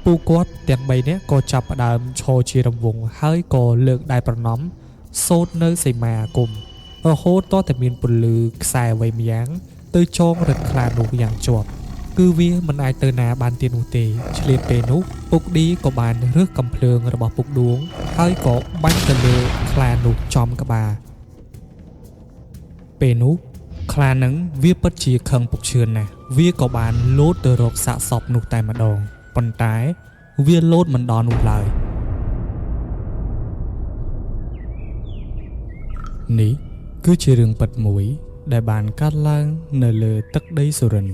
ពួកគាត់ទាំងបីនាក់ក៏ចាប់ផ្ដើមឈរជារង្វង់ហើយក៏លើកដៃប្រណម្យសូត្រនៅសីមាអាគមរហូតតតែមានពន្លឺខ្សែអ្វីម្យ៉ាងទៅចងរឹតខ្លានោះយ៉ាងជាប់គឺវាមិនអាចទៅណាបានទៀតនោះទេឆ្លៀតពេលនោះពុកឌីក៏បានរើសកំភ្លើងរបស់ពុកដួងហើយក៏បាញ់ទៅលើខ្លានោះចំក្បាលពេលនោះខ្លានឹងវាពិតជាខឹងពុកឈឿនណាស់វាក៏បានលោតទៅរកសាកសពនោះតែម្ដងប៉ុន្តែវាលោតមិនដល់នោះឡើយនេះគឺជារឿងពិតមួយដែលបានកើតឡើងនៅលើទឹកដីសុរិន្ទ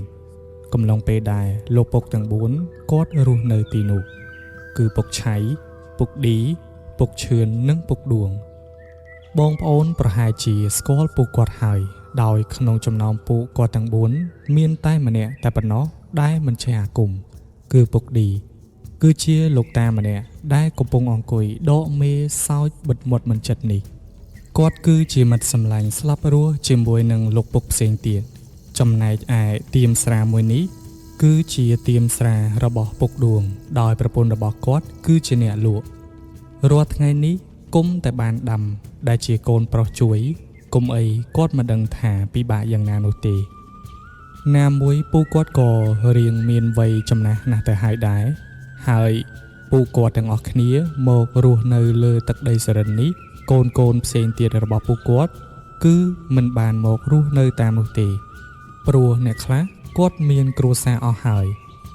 កំឡុងពេលដែលលោកពុកទាំង4គាត់រស់នៅទីនោះគឺពុកឆៃពុកឌីពុកឈឿននិងពុកដួងបងប្អូនប្រហែលជាស្គាល់ពួកគាត់ហើយដោយក្នុងចំណោមពួកគាត់ទាំង4មានតែម្នាក់តែប៉ុណ្ណោះដែលមិនចេះអាគមគឺពុកឌីគឺជាលោកតាម្នាក់ដែលកំពុងអង្គុយដកមេសោចបិទមាត់មិនចិត្តនេះគាត់គឺជាមិត្តសម្លាញ់ស្លាប់រស់ជាមួយនឹងលោកពុកផ្សេងទៀតចំណែកឯទៀមស្រាមួយនេះគឺជាទៀមស្រារបស់ពុកដួងដោយប្រពន្ធរបស់គាត់គឺជាអ្នកលក់រាល់ថ្ងៃនេះគុំតែបានដាំដែលជាកូនប្រុសជួយគុំអីគាត់មិនដឹងថាពិបាកយ៉ាងណានោះទេណាមួយពូគាត់ក៏រៀងមានវ័យចំណាស់ណាស់ទៅហើយដែរហើយពូគាត់ទាំងអស់គ្នាមករស់នៅលើទឹកដីសរិននេះកូនផ្សេងទៀតរបស់ពូគាត់គឺមិនបានមករស់នៅតាមនោះទេព្រោះអ្នកខ្លះគាត់មានគ្រួសារអស់ហើយ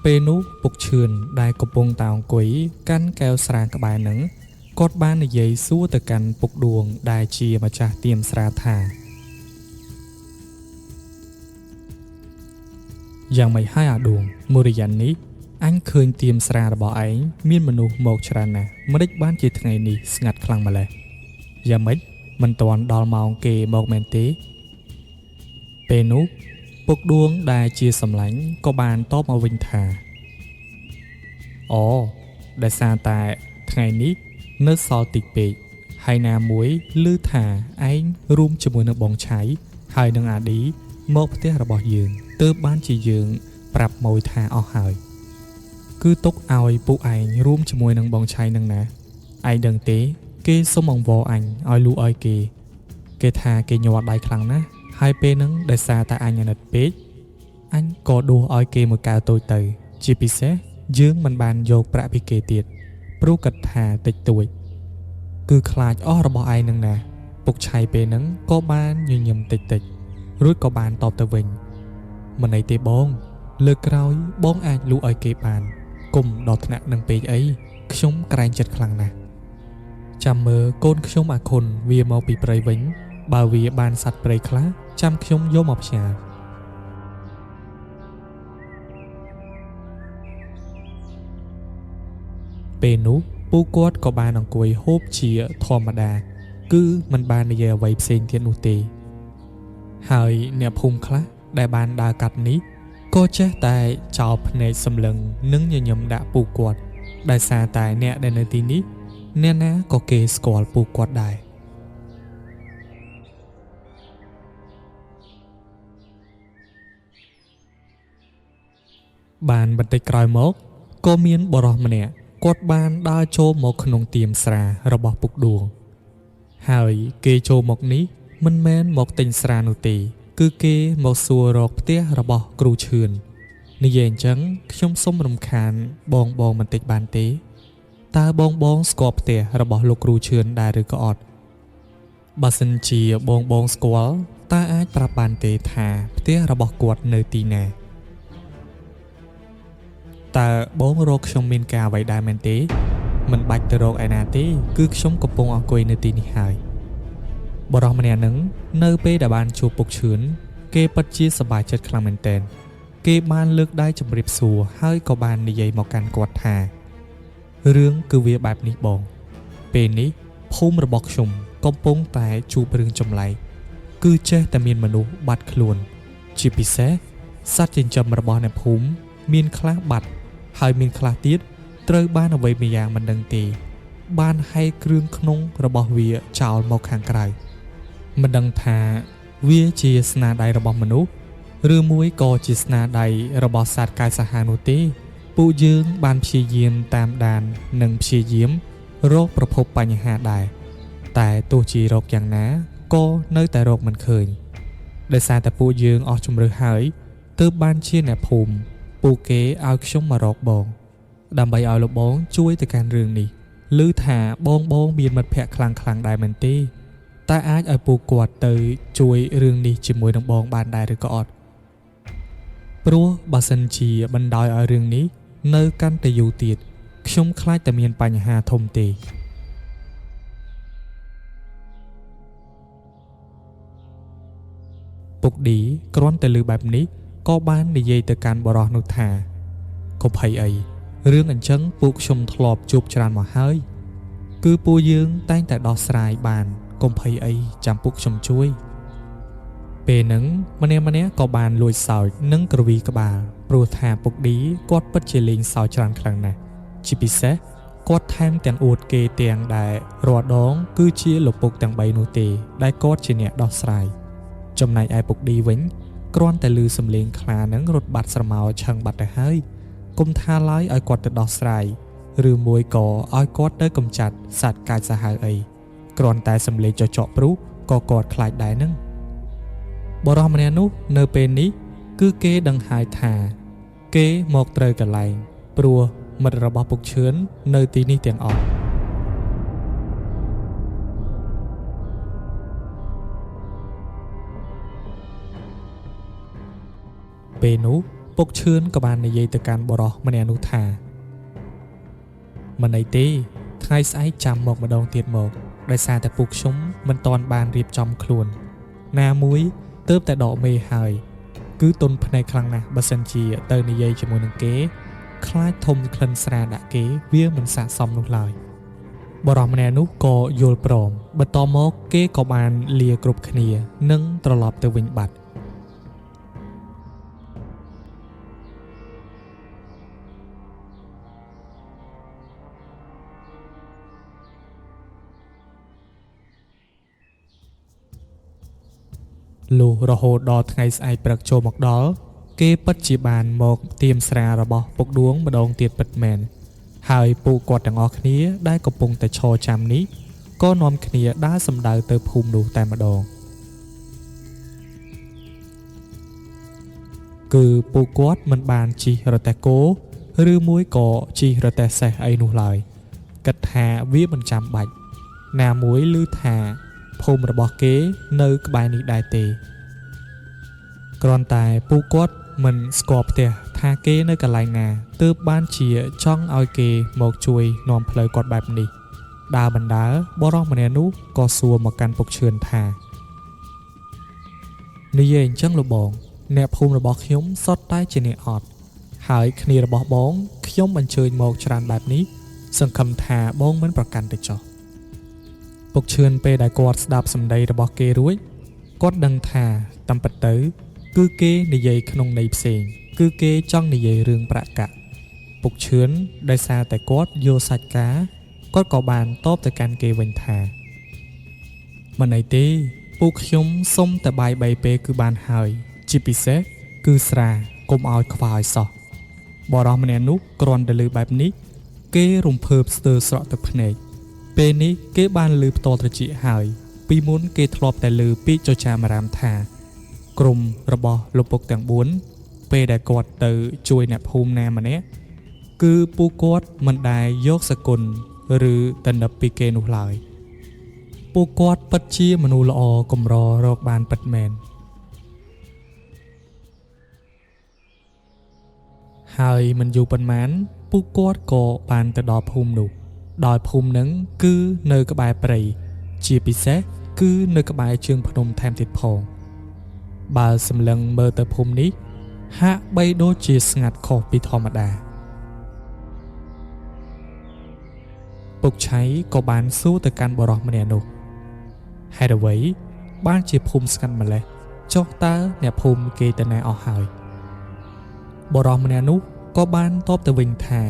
ពេលនោះពុកឈឿនដែលកំពុងតែអង្គុយកាន់កែវស្រាក្បែរនឹងគាត់បាននិយាយសួរទៅកាន់ពុកដួងដែលជាម្ចាស់ទៀមស្រាថាយ៉ាងម៉េចហើយអាដួងមួយរយៈនេះអញឃើញទៀមស្រារបស់ឯងមានមនុស្សមកច្រើនណាស់មិនដេចបានជាថ្ងៃនេះស្ងាត់ខ្លាំងម្ល៉េះយ៉ាងម៉េចមិនទាន់ដល់ម៉ោងគេមកមែនទេពេលនោះពុកដួងដែលជាសម្លាញ់ក៏បានតបមកវិញថាអូដោយសារតែថ្ងៃនេះនៅសល់តិចពេកហើយណាមួយឮថាឯងរួមជាមួយនឹងបងឆៃហើយនឹងអាឌីមកផ្ទះរបស់យើងទើបបានជាយើងប្រាប់ម៉ួយថាអស់ហើយគឺទុកឲ្យពួកឯងរួមជាមួយនឹងបងឆៃនឹងណាឯងដឹងទេគេសុំអង្វរអញឲ្យលូឲ្យគេគេថាគេញ័រដៃខ្លាំងណាស់ហើយពេលហ្នឹងដោយសារតែអញអាណិតពេកអញក៏ដួសឲ្យគេមួយកែវតូចទៅជាពិសេសយើងមិនបានយកប្រាក់ពីគេទៀតព្រោះគិតថាតិចតួចគឺខ្លាចអស់របស់ឯងនឹងណាពុកឆៃពេលហ្នឹងក៏បានញញឹមតិចតិចរួចក៏បានតបទៅវិញមិនអីទេបងលើកក្រោយបងអាចលក់ឲ្យគេបានគុំដល់ថ្នាក់នឹងពេកអីខ្ញុំក្រែងចិត្តខ្លាំងណាស់ចាំមើលកូនខ្ញុំអាខុនវាមកពីព្រៃវិញបើវាបានសត្វព្រៃខ្លះចាំខ្ញុំយកមកផ្ញើពេលនោះពូគាត់ក៏បានអង្គុយហូបជាធម្មតាគឺមិនបាននិយាយអ្វីផ្សេងទៀតនោះទេហើយអ្នកភូមិខ្លះដែលបានដើរកាត់នេះក៏ចេះតែចោលភ្នែកសម្លឹងនិងញញឹមដាក់ពូគាត់ដោយសារតែអ្នកដែលនៅទីនេះអ្នកណាក៏គេស្គាល់ពូគាត់ដែរបានបន្តិចក្រោយមកក៏មានបុរសម្នាក់គាត់បានដើរចូលមកក្នុងទៀមស្រារបស់ពុកដួងហើយគេចូលមកនេះមិនមែនមកទិញស្រានោះទេគឺគេមកសួររកផ្ទះរបស់គ្រូឈឿននិយាយអញ្ចឹងខ្ញុំសុំរំខានបងបងបន្តិចបានទេតើបងបងស្គាល់ផ្ទះរបស់លោកគ្រូឈឿនដែរឬក៏អត់បើសិនជាបងបងស្គាល់តើអាចប្រាប់បានទេថាផ្ទះរបស់គាត់នៅទីណាតើបងរកខ្ញុំមានការអ្វីដែរមែនទេមិនបាច់ទៅរកឯណាទេគឺខ្ញុំកំពុងអង្គុយនៅទីនេះហើយបុរសម្នាក់នឹងនៅពេលដែលបានជួបពុកឈឿនគេពិតជាសប្បាយចិត្តខ្លាំងមែនទែនគេបានលើកដៃជម្រាបសួរហើយក៏បាននិយាយមកកាន់គាត់ថារឿងគឺវាបែបនេះបងពេលនេះភូមិរបស់ខ្ញុំកំពុងតែជួបរឿងចម្លែកគឺចេះតែមានមនុស្សបាត់ខ្លួនជាពិសេសសត្វចិញ្ចឹមរបស់អ្នកភូមិមានខ្លះបាត់ហើយមានខ្លះទៀតត្រូវបានអ្វីម្យ៉ាងមិនដឹងទេបានហែកគ្រឿងក្នុងរបស់វាចោលមកខាងក្រៅមិនដឹងថាវាជាស្នាដៃរបស់មនុស្សឬមួយក៏ជាស្នាដៃរបស់សត្វកាយសាហាវនោះទេ ពួកយើងបានព្យាយាមតាមដាននិងព្យាយាមរកប្រភពបញ្ហាដែរតែទោះជារកយ៉ាងណាក៏នៅតែរកមិនឃើញដោយសារតែពួកយើងអស់ជម្រើសហើយទើបបានជាអ្នកភូមិពួកគេឲ្យខ្ញុំមករកបង ដើម្បីឲ្យលោកបងជួយទៅកាន់រឿងនេះឮថាបងបងមានមិត្តភក្តិខ្លាំងខ្លាំងៗដែរមែនទេតើអាចឲ្យពួកគាត់ទៅជួយរឿងនេះជាមួយនឹងបងបានដែរឬក៏អត់ព្រោះបើសិនជាបណ្ដោយឲ្យរឿងនេះនៅកាន់តែយូរទៀតខ្ញុំខ្លាចតែមានបញ្ហាធំទេ ពុកឌីគ្រាន់តែឮបែបនេះក៏បាននិយាយទៅកាន់បុរសនោះថាកុំភ័យអីរឿងអញ្ចឹងពួកខ្ញុំធ្លាប់ជួបច្រើនមកហើយគឺពួកយើងតែងតែដោះស្រាយបានកុំភ័យអីចាំពួកខ្ញុំជួយ ពេលហ្នឹងម្នាក់ម្នាក់ក៏បានលួចសើចនិងក្រវីក្បាលព្រោះថាពុកឌីគាត់ពិតជាលេងសើចច្រើនខ្លាំងណាស់ជាពិសេសគាត់ថែមទាំងអួតគេទាំងដែលរាល់ដងគឺជាលោកពុកទាំង3នោះទេដែលគាត់ជាអ្នកដោះស្រាយចំណែកឯពុកឌីវិញគ្រាន់តែឮសំឡេងខ្លានឹងរត់បាត់ស្រមោលឆឹងបាត់ទៅហើយគុំថាឡើយឲ្យគាត់ទៅដោះស្រាយឬមួយក៏ឲ្យគាត់ទៅកម្ចាត់សត្វកាចសាហាវអីគ្រាន់តែសំឡេងចចកព្រុសក៏គាត់ខ្លាចដែរនឹង បុរសម្នាក់នោះនៅពេលនេះគឺគេដឹងហើយថា គេមកត្រូវកន្លែងព្រោះមិត្តរបស់ពុកឈឿននៅទីនេះទាំងអស់ពេលនោះពុកឈឿនក៏បាននិយាយទៅកាន់បុរសម្នាក់នោះថាមិនអីទេថ្ងៃស្អែកចាំមកម្ដងទៀតមកដោយសារតែពួកខ្ញុំមិនទាន់បានរៀបចំខ្លួនណាមួយទើបតែដកមេហើយគឺទុនភ្នែកខ្លាំងណាស់បើសិនជាទៅនិយាយជាមួយនឹងគេខ្លាចធំក្លិនស្រាដាក់គេវាមិនស័ក្តិសមនោះឡើយបុរសម្នាក់នោះក៏យល់ព្រមបន្តមកគេក៏បានលាគ្រប់គ្នានិងត្រឡប់ទៅវិញបាត់លុះរហូតដល់ថ្ងៃស្អែកព្រឹកចូលមកដល់គេពិតជាបានមកទៀមស្រារបស់ពុកដួងម្ដងទៀតពិតមែនហើយពួកគាត់ទាំងអស់គ្នាដែលកំពុងតែឈរចាំនេះក៏នាំគ្នាដើរសំដៅទៅភូមិនោះតែម្ដងគឺពួកគាត់មិនបានជិះរទេះគោឬមួយក៏ជិះរទេះសេះអីនោះឡើយគិតថាវាមិនចាំបាច់ណាមួយឮថាភូមិរបស់គេនៅក្បែរនេះដែរទេគ្រាន់តែពួកគាត់មិនស្គាល់ផ្ទះថាគេនៅកន្លែងណាទើបបានជាចង់ឲ្យគេមកជួយនាំផ្លូវគាត់បែបនេះដើរបណ្ដើបុរសម្នាក់នោះក៏សួរមកកាន់ពុកឈឿនថានិយាយអញ្ចឹងលោកបងអ្នកភូមិរបស់ខ្ញុំសុទ្ធតែជាអ្នកអត់ហើយគ្នារបស់បងខ្ញុំអញ្ជើញមកច្រើនបែបនេះសង្ឃឹមថាបងមិនប្រកាន់ទៅចោះពុកឈឿនពេលដែលគាត់ស្ដាប់សម្ដីរបស់គេរួចគាត់ដឹងថាតាមពិតទៅគឺគេនិយាយក្នុងន័យផ្សេងគឺគេចង់និយាយរឿងប្រាក់កាក់ពុកឈឿនដោយសារតែគាត់យល់សាច់ការគាត់ក៏បានតបទៅកាន់គេវិញថាមិនអីទេពួកខ្ញុំសុំតែបាយ3ពេលគឺបានហើយជាពិសេសគឺស្រាកុំឲ្យខ្វះឲ្យសោះបុរសម្នាក់នោះគ្រាន់តែឮបែបនេះគេរំភើបស្ទើរស្រក់ទឹកភ្នែកពេលនេះគេបានឮផ្ទាល់ត្រចៀកហើយពីមុនគេធ្លាប់តែឮពាក្យចចាមអារាមថាក្រុមរបស់លោកពុកទាំង4ពេលដែលគាត់ទៅជួយអ្នកភូមិណាម្នាក់គឺពួកគាត់មិនដែលយកសគុណឬតនឹបពីគេនោះឡើយពួកគាត់ពិតជាមនុស្សល្អកម្ររកបានពិតមែនហើយមិនយូរប៉ុន្មានពួកគាត់ក៏បានទៅដល់ភូមិនោះដោយភូមិនឹងគឺនៅក្បែរព្រៃជាពិសេសគឺនៅក្បែរជើងភ្នំថែមទៀតផងបើសម្លឹងមើលទៅភូមិនេះហាក់បីដូចជាស្ងាត់ខុសពីធម្មតាពុកឆៃក៏បានសួរទៅកាន់បុរសម្នាក់នោះហេតុអ្វីបានជាភូមិស្ងាត់ម្ល៉េះចុះតើអ្នកភូមិគេទៅណាអស់ហើយបុរសម្នាក់នោះក៏បានតបទៅវិញថា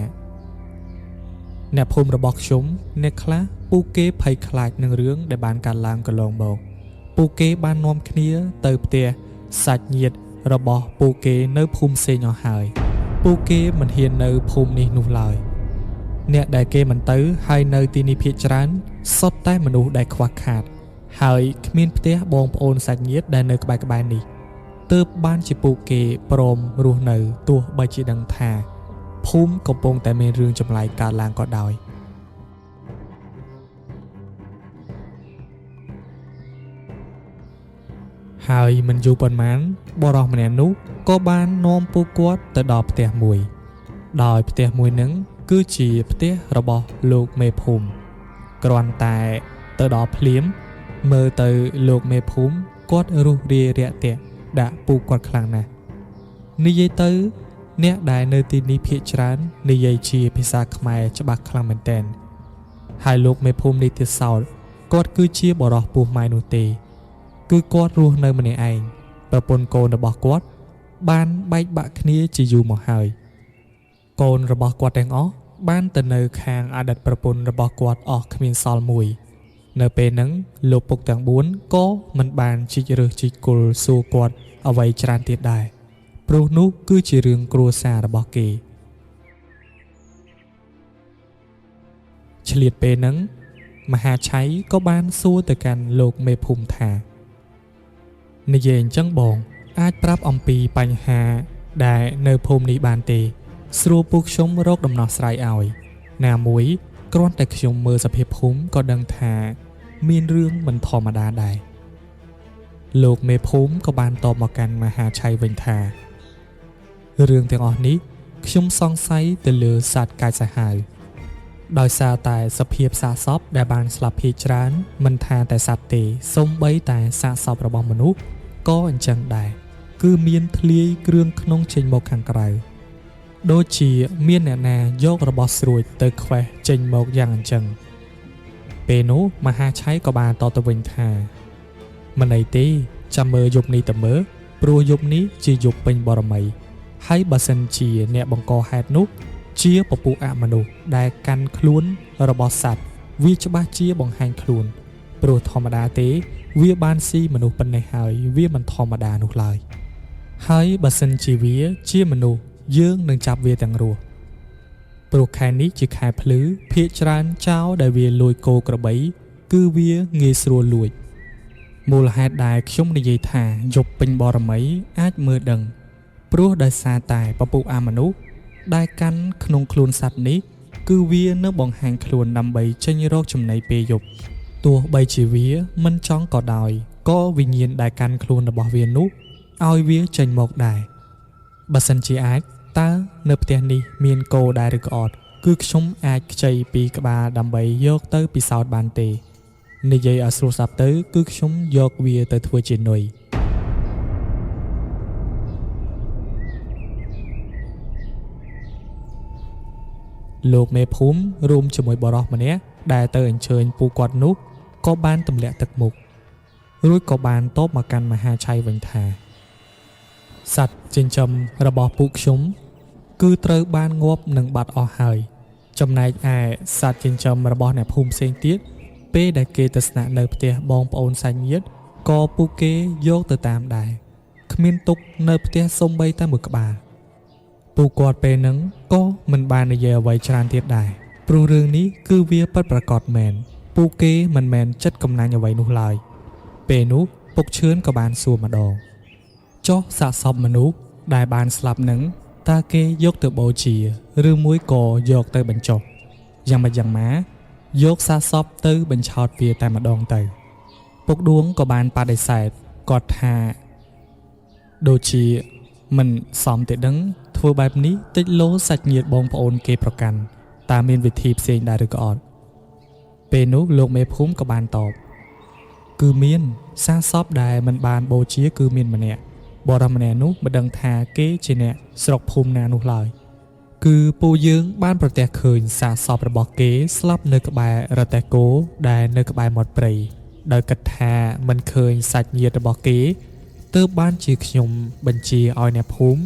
អ្នកភូមិរបស់ខ្ញុំអ្នកខ្លះពួកគេភ័យខ្លាចនឹងរឿងដែលបានកើតឡើងកន្លងមកពួកគេបាននាំគ្នាទៅផ្ទះសាច់ញាតិរបស់ពួកគេនៅភូមិផ្សេងអស់ហើយព ពួកគេមិនហ៊ាននៅភូមិនេះនោះឡើយអ្នកដែលគេមិនទៅហើយនៅទីនេះភាគច្រើនសុទ្ធតែមនុស្សដែលខ្វះខាតហើយគ្មានផ្ទះបងប្អូនសាច់ញាតិដែលនៅក្បែរៗនេះទើបបានជាពួកគេព្រមរស់នៅទោះបីជាដឹងថាភូមិកំពុងតែមានរឿងចម្លែកកើតឡើងក៏ដោយហើយមិនយូរប៉ុន្មានបុរសម្នាក់នោះក៏បាននាំពួកគាត់ទៅដល់ផ្ទះមួយដោយផ្ទះមួយនឹងគឺជាផ្ទះរបស់លោកមេភូមិគ្រាន់តែទៅដល់ភ្លាមមើលទៅលោកមេភូមិគាត់រុះរាយរាក់ទាក់ដាក់ពួកគាត់ខ្លាំងណាស់និយាយទៅអ្នកដែលនៅទីនេះភាគច្រើននិយាយជាភាសាខ្មែរច្បាស់ខ្លាំងមែនទែនហើយលោកមេភូមិនេះទៀតសោតគាត់គឺជាបុរសពោះម៉ែនោះទេគឺគាត់រស់នៅម្នាក់ឯងប្រពន្ធកូនរបស់គាត់បានបែកបាក់គ្នាជាយូរមកហើយកូនរបស់គាត់ទាំងអស់បានទៅនៅខាងអតីតប្រពន្ធរបស់គាត់អស់គ្មានសល់មួយនៅពេលហ្នឹងលោកពុកទាំង4ក៏មិនបានជីករើសជីកគល់សួរគាត់អ្វីច្រើនទៀតដែរព្រោះនោះគឺជារឿងគ្រួសាររបស់គេឆ្លៀតពេលហ្នឹងមហាឆៃក៏បានសួរទៅកាន់លោកមេភូមិថានិយាយអញ្ចឹងបងអាចប្រាប់អំពីបញ្ហាដែលនៅភូមិនេះបានទេស្រួលពួកខ្ញុំរកដំណោះស្រាយឲ្យណាមួយគ្រាន់តែខ្ញុំមើលសភាពភូមិក៏ដឹងថាមានរឿងមិនធម្មតាដែរលោកមេភូមិក៏បានតបមកកាន់មហាឆៃវិញថារឿងទាំងអស់នេះខ្ញុំសង្ស័យទៅលើសត្វកាចសាហាវដោយសារតែសភាពសាកសពដែលបានស្លាប់ភាគច្រើនមិនថាតែសត្វទេសូម្បីតែសាកសពរបស់មនុស្សក៏អញ្ចឹងដែរគឺមានធ្លាយគ្រឿងក្នុងចេញមកខាងក្រៅដូចជាមានអ្នកណាយករបស់ស្រួចទៅខ្វេះចេញមកយ៉ាងអញ្ចឹងពេលនោះមហាឆៃក៏បានតបទៅវិញថាមិនអីទេចាំមើលយប់នេះទៅមើលព្រោះយប់នេះជាយប់ពេញបរមីហើយបើសិនជាអ្នកបង្កហេតុនោះជាពពួកអមនុស្សដែលកាន់ខ្លួនរបស់សត្វវាច្បាស់ជាបង្ហាញខ្លួនព្រោះធម្មតាទេវាបានស៊ីមនុស្សប៉ុណ្ណេះហើយវាមិនធម្មតានោះឡើយហើយបើសិនជាវាជាមនុស្សយើងនឹងចាប់វាទាំងរស់ព្រោះខែនេះជាខែភ្លឺភាគច្រើនចោរដែលវាលួចគោក្របីគឺវាងាយស្រួលលួចមូលហេតុដែលខ្ញុំនិយាយថាយប់ពេញបរមីអាចមើលដឹងព្រោះដោយសារតែពពួកអមនុស្សដែលកាន់ក្នុងខ្លួនសត្វនេះគឺវានៅបង្ហាញខ្លួនដើម្បីចេញរកចំណីពេលយប់ទោះបីជាវាមិនចង់ក៏ដោយក៏វិញ្ញាណដែលកាន់ខ្លួនរបស់វានោះឲ្យវាចេញមកដែរបើសិនជាអាចតើនៅផ្ទះនេះមានគោដែរឬក៏អត់គឺខ្ញុំអាចខ្ចីពីក្បាលដើម្បីយកទៅពិសោធន៍បានទេនិយាយឲ្យស្រួលស្ដាប់ទៅគឺខ្ញុំយកវាទៅធ្វើជានុយលោកមេភូមិរួមជាមួយបុរសម្នាក់ដែលទៅអញ្ជើញពួកគាត់នោះក៏បានទម្លាក់ទឹកមុខរួចក៏បានតបមកកាន់មហាឆៃវិញថាសត្វចិញ្ចឹមរបស់ពួកខ្ញុំគឺត្រូវបានងាប់និងបាត់អស់ហើយចំណែកឯសត្វចិញ្ចឹមរបស់អ្នកភូមិផ្សេងទៀតពេលដែលគេទៅស្នាក់នៅផ្ទះបងប្អូនសាច់ញាតិក៏ពួកគេយកទៅតាមដែរគ្មានទុកនៅផ្ទះសូម្បីតែមួយក្បាលពួកគាត់ពេលហ្នឹងក៏មិនបាននិយាយអ្វីច្រើនទៀតដែរព្រោះរឿងនេះគឺវាពិតប្រាកដមែនពួកគេមិនមែនចិត្តកំណាញ់អ្វីនោះឡើយពេលនោះពុកឈឿនក៏បានសួរម្ដងចុះសាកសពមនុស្សដែលបានស្លាប់នឹងតើគេយកទៅបូជាឬមួយក៏យកទៅបញ្ចុះយ៉ាងម៉េចយ៉ាងម៉ាយកសាកសពទៅបញ្ឆោតវាតែម្ដងទៅពុកដួងក៏បានបដិសេធគាត់ថាដូចជាមិនសមទេដឹងធ្វើបែបនេះតិចលោសាច់ញាតិបងប្អូនគេប្រកាន់តើមានវិធីផ្សេងដែរឬក៏អត់ពេលនោះលោកមេភូមិក៏បានតបគឺមានសាកសពដែលមិនបានបូជាគឺមានម្នាក់បុរសម្នាក់នោះមិនដឹងថាគេជាអ្នកស្រុកភូមិណានោះឡើយគឺពួកយើងបានប្រទះឃើញសាកសពរបស់គេស្លាប់នៅក្បែររទេះគោដែលនៅក្បែរមាត់ព្រៃដោយគិតថាមិនឃើញសាច់ញាតិរបស់គេទើបបានជាខ្ញុំបញ្ជាឲ្យអ្នកភូមិ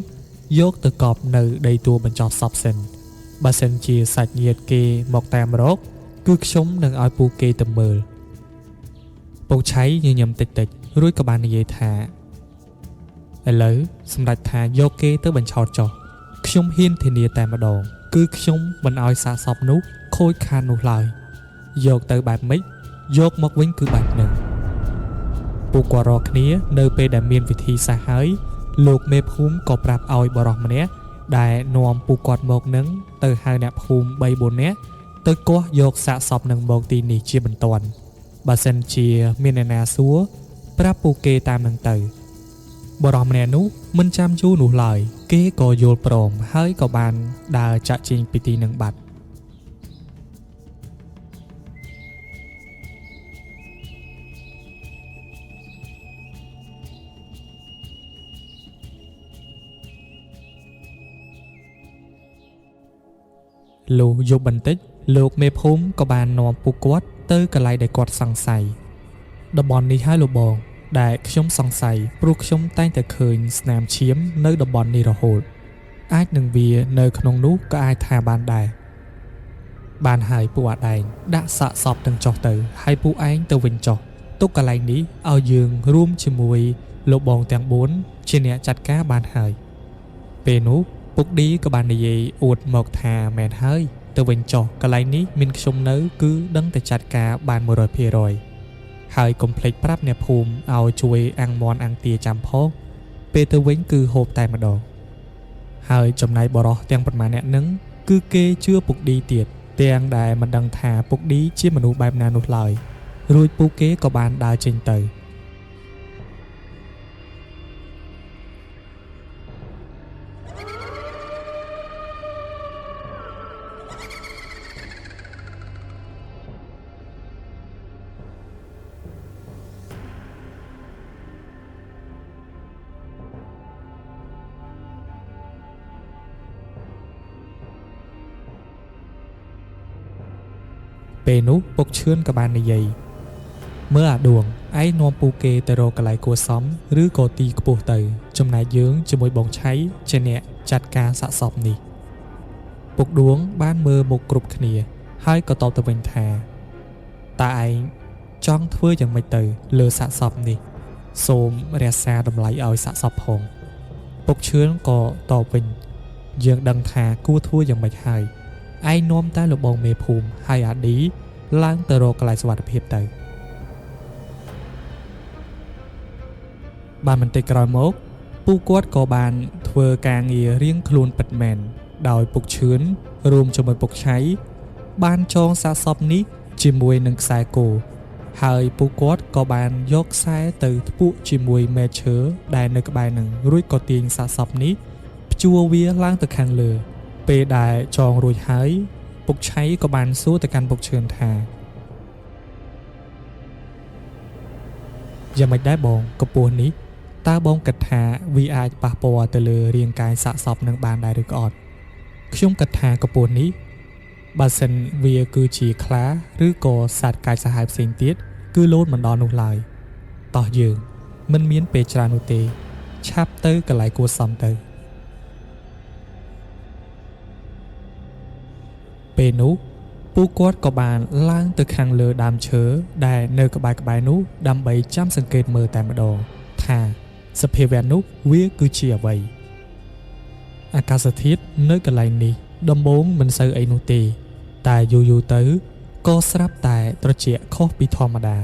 យកទៅកប់នៅដីទួលបញ្ចប់សពសិនបើសិនជាសាច់ញាតិគេមកតាមរកគឺខ្ញុំនឹងឲ្យពួកគេទៅមើលពុកឆៃញញឹមតិចតិចរួចក៏បាននិយាយថាឥឡូវសម្រេចថាយកគេទៅបញ្ឆោតចុះ ខ្ញុំហ៊ានធានាតែម្ដង គឺខ្ញុំមិនឲ្យសាកសពនោះខូចខាតនោះឡើយយកទៅបែបម៉េចយកមកវិញគឺបែបហ្នឹងពួកគាត់រកគ្នានៅពេលដែលមានវិធីសាស្ត្រហើយលោកមេភូមិក៏ប្រាប់ឲ្យបរិសម្នាក់ដែលនាំពួកគាត់មកនឹងទៅហៅអ្នកភូមិ3 4នាក់ទៅគាស់យកសាកសពនឹងមកទីនេះជាបន្ទាន់បើសិនជាមានអ្នកណាសួរប្រាប់ពួកគេតាមនឹងទៅបរិសម្នាក់នោះមិនចាំយូរនោះឡើយគេក៏យល់ព្រមហើយក៏បានដើរចាក់ចេញពីទីនឹងបាត់លុះយប់បន្តិចលោកមេភូមិក៏បាននាំពួកគាត់ទៅកន្លែងដែលគាត់សង្ស័យតំបន់នេះហើយលោកបងដែលខ្ញុំសង្ស័យព្រោះខ្ញុំតែងតែឃើញស្នាមឈាមនៅតំបន់នេះរហូតអាចនឹងវានៅក្នុងនោះក៏អាចថាបានដែរបានហើយពួកអាដែងដាក់សាកសពទាំងចុះទៅហើយពួកឯងទៅវិញចុះទុកកន្លែងនេះឲ្យយើងរួមជាមួយលោកបងទាំង4ជាអ្នកចាត់ការបានហើយពេលនោះពុកឌីក៏បាននិយាយអួតមកថាមែនហើយទៅវិញចុះកន្លែងនេះមានខ្ញុំនៅគឺដឹងតែចាត់ការបាន100%ហើយកុំភ្លេចប្រាប់អ្នកភូមិឲ្យជួយអាំងមាន់អាំងទាចាំផងពេលទៅវិញគឺហូបតែម្ដងហើយចំណែកបរោះទាំងប៉ុន្មានអ្នកនឹងគឺគេជឿពុកឌីទៀតទាំងដែលមិនដឹងថាពុកឌីជាមនុស្សបែបណានោះឡើយរួចពួកគេក៏បានដើរចេញទៅពេលនោះពុកឈឿនក៏បាននិយាយមើលអាដួងឯងនាំពូគេទៅរកកន្លែងគួរសមឬក៏ទីខ្ពស់ទៅចំណែកយើងជាមួយបងឆៃជាអ្នកចាត់ការសាកសពនេះពុកដួងបានមើលមុខគ្រប់គ្នាហើយក៏តបទៅវិញថាតើឯងចង់ធ្វើយ៉ាងម៉េចទៅលើសាកសពនេះសូមរក្សាតម្លៃឲ្យសាកសពផងពុកឈឿនក៏តបវិញយើងដឹងថាគួរធ្វើយ៉ាងម៉េចហើយឯងនាំតែលោកបងមេភូមិហើយអាឌីឡើងទៅរកកន្លែងសុវត្ថិភាពទៅបានបន្តិចក្រោយមកពួកគាត់ក៏បានធ្វើការងាររៀងខ្លួនពិតមែនដោយពុកឈឿនរួមជាមួយពុកឆៃបានចងសាកសពនេះជាមួយនឹងខ្សែគោហើយពួកគាត់ក៏បានយកខ្សែទៅថ្ពក់ជាមួយមែឈើដែលនៅក្បែរនឹងរួចក៏ទាញសាកសពនេះព្យួរវាឡើងទៅខាងលើពេលដែលចងរួចហើយពុកឆៃក៏បានសួរទៅកាន់ពុកឈឿនថាយ៉ាងម៉េចដែរបងកម្ពស់នេះតើបងគិតថាវាអាចប៉ះពាល់ទៅលើរាងកាយសាកសពនឹងបានដែរឬក៏អត់ខ្ញុំគិតថាកម្ពស់នេះបើសិនវាគឺជាខ្លាឬក៏សត្វកាចសាហាវផ្សេងទៀតគឺលោតមិនដល់នោះឡើយតោះយើងមិនមានពេលច្រើននោះទេឆាប់ទៅកន្លែងគួរសមទៅពេលនោះពួកគាត់ក៏បានឡើងទៅខាងលើដើមឈើដែលនៅក្បែរៗនោះដើម្បីចាំសង្កេតមើលតែម្ដងថាសភាវៈនោះវាគឺជាអ្វីអាកាសធាតុនៅកន្លែងនេះដំបូងមិនសូវអីនោះទេតែយូរៗទៅក៏ស្រាប់តែត្រជាក់ខុសពីធម្មតា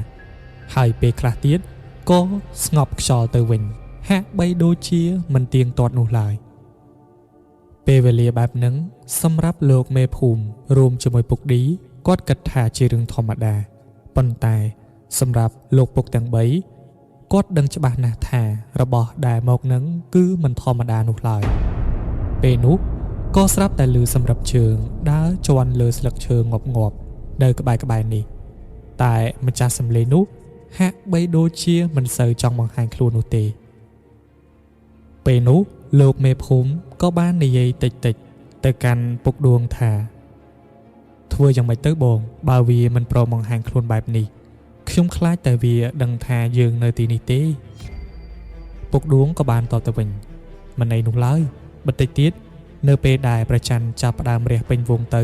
ហើយពេលខ្លះទៀតក៏ស្ងប់ខ្យល់ទៅវិញហាក់បីដូចជាមិនទៀងទាត់នោះឡើយពេលវេលាបែបហ្នឹងសម្រាប់លោកមេភូមិរួមជាមួយពុកឌីគាត់គិតថាជារឿងធម្មតាប៉ុន្តែសម្រាប់លោកពុកទាំង3គាត់ដឹងច្បាស់ណាស់ថារបស់ដែលមកនឹងគឺមិនធម្មតានោះឡើយពេលនោះក៏ស្រាប់តែឮសម្រាប់ជើងដើរជាន់លើស្លឹកឈើងាប់ៗនៅក្បែរៗនេះតែម្ចាស់សម្លេងនោះហាក់បីដូចជាមិនសូវចង់បង្ហាញខ្លួននោះទេពេលនោះលោកមេភូមិក៏បាននិយាយតិចៗទៅកាន់ពុកដួងថាធ្វើយ៉ាងម៉េចទៅបងបើវាមិនព្រមបង្ហាញខ្លួនបែបនេះខ្ញុំខ្លាចតែវាដឹងថាយើងនៅទីនេះទេពុកដួងក៏បានតបទៅវិញមិនអីនោះឡើយបន្តិចទៀតនៅពេលដែលប្រច័នចាប់ផ្ដើមរះពេញវងទៅ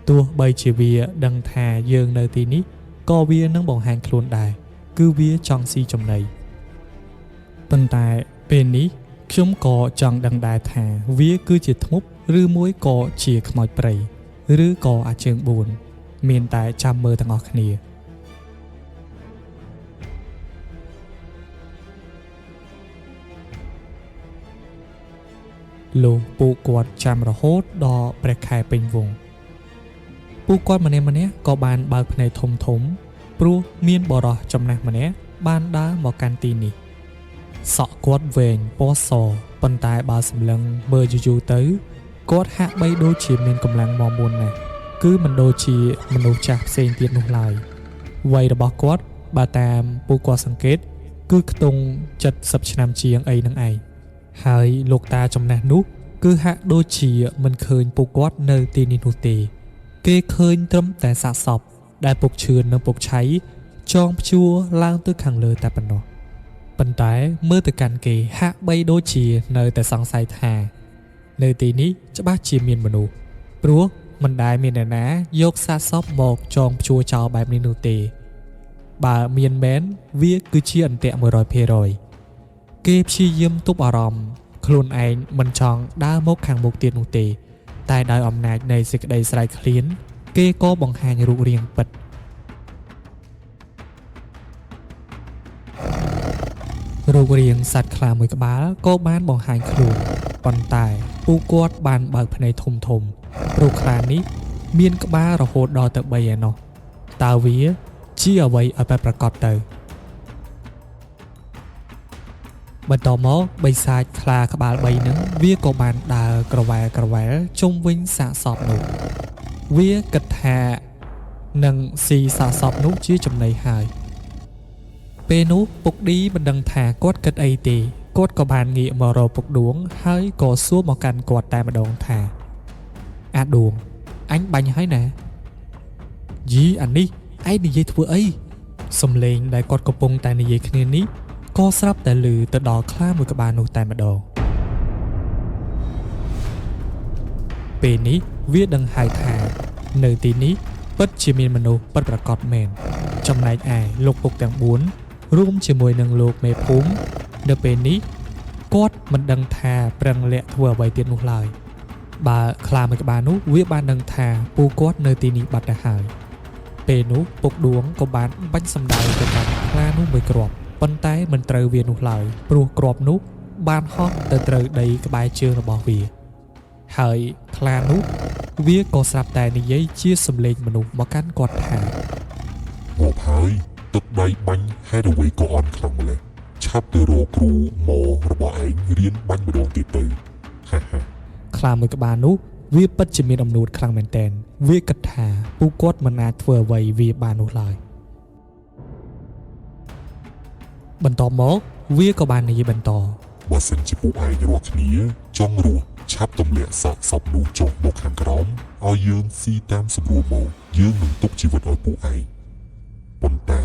ទោះបីជាវាដឹងថាយើងនៅទីនេះក៏វានឹងបង្ហាញខ្លួនដែរគឺវាចង់ស៊ីចំណីប៉ុន្តែពេលនេះ ខ្ញុំក៏ចង់ដឹងដែរថាវាគឺជាធ្មប់ឬមួយក៏ជាខ្មោចព្រៃឬក៏អាជើង4មានតែចាំមើលទាំងអស់គ្នាលុះពួកគាត់ចាំរហូតដល់ព្រះខែពេញវង្សពួកគាត់ម្នាក់ៗក៏បានបើកភ្នែកធំៗព្រោះមានបុរសចំណាស់ម្នាក់បានដើរមកកាន់ទីនេះសក់គាត់វែងពណ៌សប៉ុន្តែបើសម្លឹងមើលយូរៗទៅគាត់ហាក់បីដូចជាមានកម្លាំងមាំមួនណាស់គឺមិនដូចជាមនុស្សចាស់ផ្សេងទៀតនោះឡើយវ័យរបស់គាត់បើតាមពួកគាត់សង្កេតគឺខ្ទង់70ឆ្នាំជាងអីនឹងឯងហើយលោកតាចំណាស់នោះគឺហាក់ដូចជាមិនឃើញពួកគាត់នៅទីនេះនោះទេគេឃើញត្រឹមតែសាកសពដែលពុកឈឿននិងពុកឆៃចងព្យួរឡើងទៅខាងលើតែប៉ុណ្ណោះប៉ុន្តែមើលទៅកាន់គេហាក់បីដូចជានៅតែសង្ស័យថានៅទីនេះច្បាស់ជាមានមនុស្សព្រោះមិនដែលមានអ្នកណាយកសាកសពមកចងព្យួរចោលបែបនេះនោះទេបើមានមែនវាគឺជាអន្ទាក់ 100% គេព្យាយាមទប់អារម្មណ៍ខ្លួនឯងមិនចង់ដើរមកខាងមុខទៀតនោះទេតែដោយអំណាចនៃសេចក្តីស្រេកឃ្លានគេក៏បង្ហាញរូបរាងពិតរូបរាងសត្វខ្លាមួយក្បាលក៏បានបង្ហាញខ្លួនប៉ុន្តែពួកគាត់បានបើកភ្នែកធំៗព្រោះខ្លានេះមានក្បាលរហូតដល់ទៅ3ឯណោះតើវាជាអ្វីឲ្យពិតប្រាកដទៅបន្តមកបិសាចខ្លាក្បាល3នឹងវាក៏បានដើរក្រវ៉ែលក្រវ៉ែលជុំវិញសាកសពនោះវាគិតថានឹងស៊ីសាកសពនោះជាចំណីហើយពេលនោះពុកឌីមិនដឹងថាគាត់គិតអីទេគាត់ក៏បានងាកមករកពុកដួងហើយក៏សួរមកកាន់គាត់តែម្ដងថាអាដួងអញបាញ់ហើយណាយីអានេះឯងនិយាយធ្វើអីសំឡេងដែលគាត់កំពុងតែនិយាយគ្នានេះក៏ស្រាប់តែឮទៅដល់ខ្លាមួយក្បាលនោះតែម្ដងពេលនេះវាដឹងហើយថានៅទីនេះពិតជាមានមនុស្សពិតប្រាកដមែនចំណែកឯលោកពុកទាំង4រួមជាមួយនឹងលោកមេភូមិនៅពេលនេះគាត់មិនដឹងថាប្រឹងលាក់ធ្វើអ្វីទៀតនោះឡើយបើខ្លាមួយក្បាលនោះវាបានដឹងថាពូគាត់នៅទីនេះបាត់ទៅហើយពេលនោះពុកដួងក៏បានបាញ់សម្ដៅទៅកាន់ខ្លានោះមួយគ្រាប់ប៉ុន្តែមិនត្រូវវានោះឡើយព្រោះគ្រាប់នោះបានហោះទៅត្រូវដីក្បែរជើងរបស់វាហើយខ្លានោះវាក៏ស្រាប់តែនិយាយជាសំឡេងមនុស្សមកកាន់គាត់ថា ងាប់ហើយទឹកដៃបាញ់ហេតុអ្វីក៏អន់ខ្លាំងម្ល៉េះឆាប់ទៅរកគ្រូមករបស់ឯងរៀនបាញ់ម្ដងទៀតទៅហាហា ខ្លាមួយក្បាលនោះវាពិតជាមានអំនួតខ្លាំងមែនទែនវាគិតថាពួកគាត់មិនអាចធ្វើអ្វីវាបាននោះឡើយបន្ទាប់មកវាក៏បាននិយាយបន្ត បើសិនជាពួកឯងរាល់គ្នាចង់រស់ឆាប់ទម្លាក់សាកសពនោះចុះមកខាងក្រោមឲ្យយើងស៊ីតាមសម្រួលមកយើងនឹងទុកជីវិតឲ្យពួកឯងប៉ុន្តែ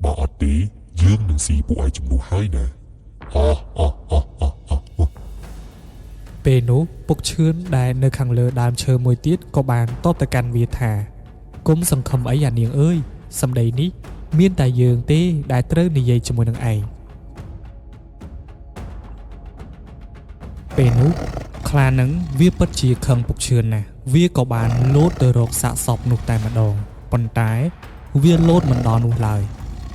បើអត់ទេយើងនឹងស៊ីពួកឯងជំនួសហើយណាអោះអោះអោះអោះអោះ ពេលនោះពុកឈឿនដែលនៅខាងលើដើមឈើមួយទៀតក៏បានតបទៅកាន់វាថាគុំសង្ឃឹមអីអានាងអើយសម្ដីនេះមានតែយើងទេដែលត្រូវនិយាយជាមួយនឹងឯងពេលនោះខ្លានឹងវាពិតជាខឹងពុកឈឿនណាស់វាក៏បានលោតទៅរកសាកសពនោះតែម្ដងប៉ុន្តែវាលោតមិនដល់នោះឡើយ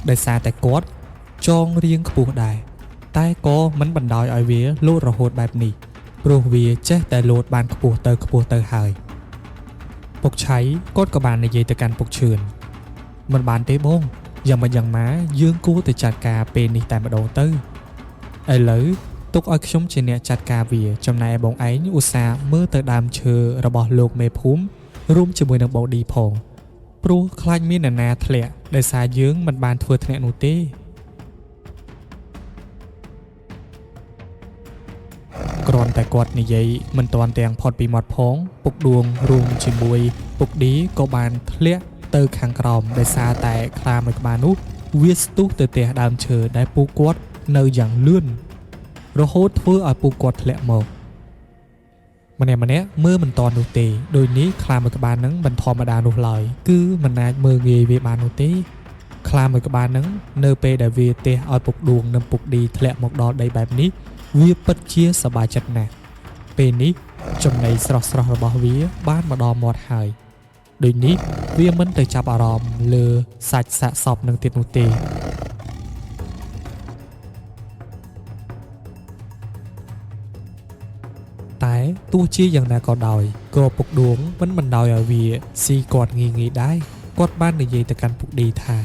ដោយសារតែគាត់ចងរៀងខ្ពស់ដែរតែក៏មិនបណ្ដោយឲ្យវាលោតរហូតបែបនេះព្រោះវាចេះតែលោតបានខ្ពស់ទៅខ្ពស់ទៅហើយពុកឆៃគាត់ក៏បាននិយាយទៅកាន់ពុកឈឿនមិនបានទេបងយ៉ាងម៉េចយ៉ាងម៉ាយើងគួរតែចាត់ការពេលនេះតែម្ដងទៅឥឡូវទុកឲ្យខ្ញុំជាអ្នកចាត់ការវាចំណែកបងឯងឧស្សាហ៍មើលទៅដើមឈើរបស់លោកមេភូមិរួមជាមួយនឹងបងឌីផងព្រោះខ្លាចមានអ្នកណាធ្លាក់ដោយសារយើងមិនបានធ្វើធ្នាក់នោះទេគ្រាន់តែគាត់និយាយមិនទាន់ទាំងផុតពីមាត់ផងពុកដួងរួមជាមួយពុកឌីក៏បានធ្លាក់ទៅខាងក្រោមដោយសារតែខ្លាមួយក្បាលនោះវាស្ទុះទៅទះដើមឈើដែលពួកគាត់នៅយ៉ាងលឿនរហូតធ្វើឲ្យពួកគាត់ធ្លាក់មកម្នាក់ៗមើលមិនទាន់នោះទេដោយនេះខ្លាមួយក្បាលនឹងមិនធម្មតានោះឡើយគឺមិនអាចមើលងាយវាបាននោះទេខ្លាមួយក្បាលនឹងនៅពេលដែលវាទះឲ្យពុកដួងនិងពុកឌីធ្លាក់មកដល់ដីបែបនេះ វាពិតជាសប្បាយចិត្តណាស់ពេលនេះចំណីស្រស់ៗរបស់វាបានមកដល់មាត់ហើយដូចនេះវាមិនទៅចាប់អារម្មណ៍លើសាច់សាកសពនឹងទៀតនោះទេតែទោះជាយ៉ាងណាក៏ដោយក៏ពុកដួងមិនបណ្ដោយឲ្យវាស៊ីគាត់ងាយៗដែរគាត់បាននិយាយទៅកាន់ពុកឌីថា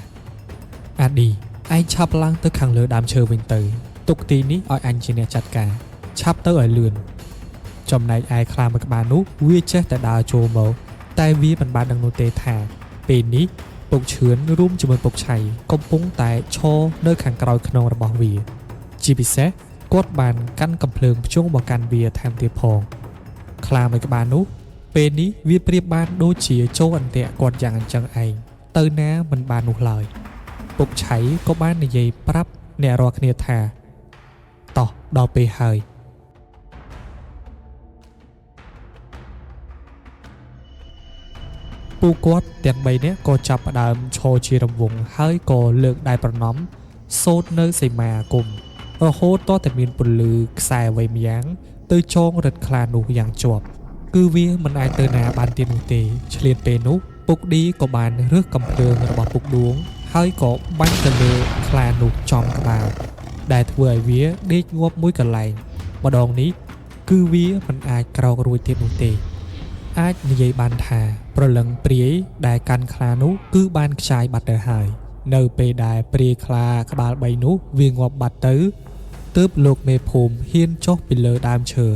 អាឌីឯងឆាប់ឡើងទៅខាងលើដើមឈើវិញទៅទុកទីនេះឲ្យអញជាអ្នកចាត់ការឆាប់ទៅឲ្យលឿនចំណែកឯខ្លាមួយក្បាលនោះវាចេះតែដើរចូលមកតែវាមិនបានដឹងនោះទេថាពេលនេះពុកឈឿនរួមជាមួយពុកឆៃកំពុងតែឈរនៅខាងក្រោយខ្នងរបស់វាជាពិសេសគាត់បានកាន់កំភ្លើងភ្ជង់មកកាន់វាថែមទៀតផងខ្លាមួយក្បាលនោះពេលនេះវាប្រៀបបានដូចជាចូលអន្ទាក់គាត់យ៉ាងអញ្ចឹងឯងទៅណាមិនបាននោះឡើយពុកឆៃក៏បាននិយាយប្រាប់អ្នករាល់គ្នាថាតោះដល់ពេលហើយពួកគាត់ទាំង3នាក់ក៏ចាប់ផ្ដើមឈរជារង្វង់ហើយក៏លើកដៃប្រណម្យសូត្រនៅសីមាអាគមរហូតតតែមានពន្លឺខ្សែអ្វីម្យ៉ាងទៅចងរឹតខ្លានោះយ៉ាងជាប់គឺវាមិនអាចទៅណាបានទៀតនោះទេឆ្លៀតពេលនោះពុកឌីក៏បានរើសកំភ្លើងរបស់ពុកដួងហើយក៏បាញ់ទៅលើខ្លានោះចំក្បាលដែលធ្វើឲ្យវាដេកងាប់មួយកន្លែងម្ដងនេះគឺវាមិនអាចក្រោករួចទៀតនោះទេអាចនិយាយបានថាប្រលឹងព្រាយដែលកាន់ខ្លានោះគឺបានខ្ចាយបាត់ទៅហើយនៅពេលដែលព្រាយខ្លាក្បាល3នោះវាងាប់បាត់ទៅទើបលោកមេភូមិហ៊ានចុះពីលើដើមឈើ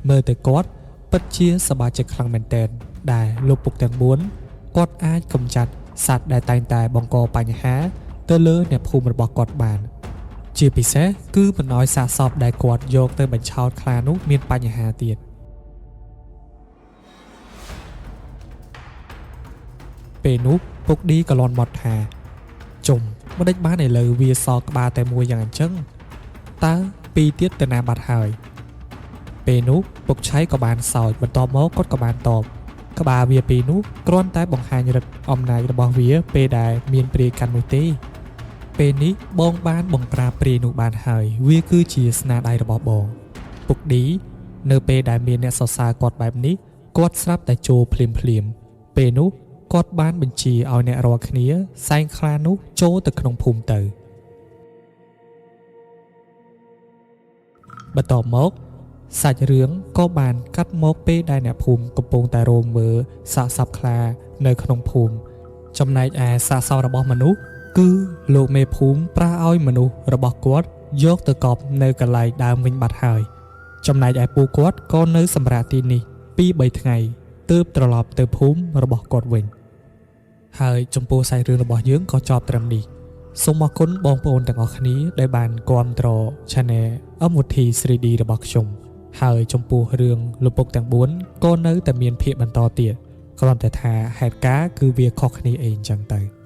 មើលទៅគាត់ពិតជាសប្បាយចិត្តខ្លាំងមែនទែនដែលលោកពុកទាំង4គាត់អាចកម្ចាត់សត្វដែលតែងតែបង្កបញ្ហាទៅលើអ្នកភូមិរបស់គាត់បានជាពិសេសគឺមិនឲ្យសាកសពដែលគាត់យកទៅបញ្ឆោតខ្លានោះមានបញ្ហាទៀតពេលនោះពុកឌីក៏លន់មាត់ថាជុំមិនដេចបានឥឡូវវាសល់ក្បាលតែមួយយ៉ាងអញ្ចឹងតើពីរទៀតទៅណាបាត់ហើយពេលនោះពុកឆៃក៏បានសោចបន្ទាប់មកគាត់ក៏បានតបក្បាលវាពីរនោះគ្រាន់តែបង្ហាញឫទ្ធិអំណាចរបស់វាពេលដែលមានព្រាយកាន់នោះទេពេលនេះបងបានបង្ក្រាបព្រាយនោះបានហើយវាគឺជាស្នាដៃរបស់បងពុកឌីនៅពេលដែលមានអ្នកសរសើរគាត់បែបនេះគាត់ស្រាប់តែចូលភ្លាមភ្លាមពេលនោះគាត់បានបញ្ជាឲ្យអ្នករាល់គ្នាសែងខ្លានោះចូលទៅក្នុងភូមិទៅបន្ទាប់មកសាច់រឿងក៏បានកាត់មកពេលដែលអ្នកភូមិកំពុងតែរោមមើលសាកសពខ្លានៅក្នុងភូមិចំណែកឯសាកសពរបស់មនុស្សគឺលោកមេភូមិប្រើឲ្យមនុស្សរបស់គាត់យកទៅកប់នៅកន្លែងដើមវិញបាត់ហើយចំណែកឯពួកគាត់ក៏នៅសម្រាកទីនេះ 2-3 ថ្ងៃទើបត្រឡប់ទៅភូមិរបស់គាត់វិញហើយចំពោះសាច់រឿងរបស់យើងក៏ចប់ត្រឹមនេះសូមអរគុណបងប្អូនទាំងអស់គ្នាដែលបានគាំទ្រ Channel MOT 3D របស់ខ្ញុំហើយចំពោះរឿងលោកពុកទាំង4ក៏នៅតែមានភាគបន្តទៀតគ្រាន់តែថាហេតុការណ៍គឺវាខុសគ្នាអីអញ្ចឹងទៅ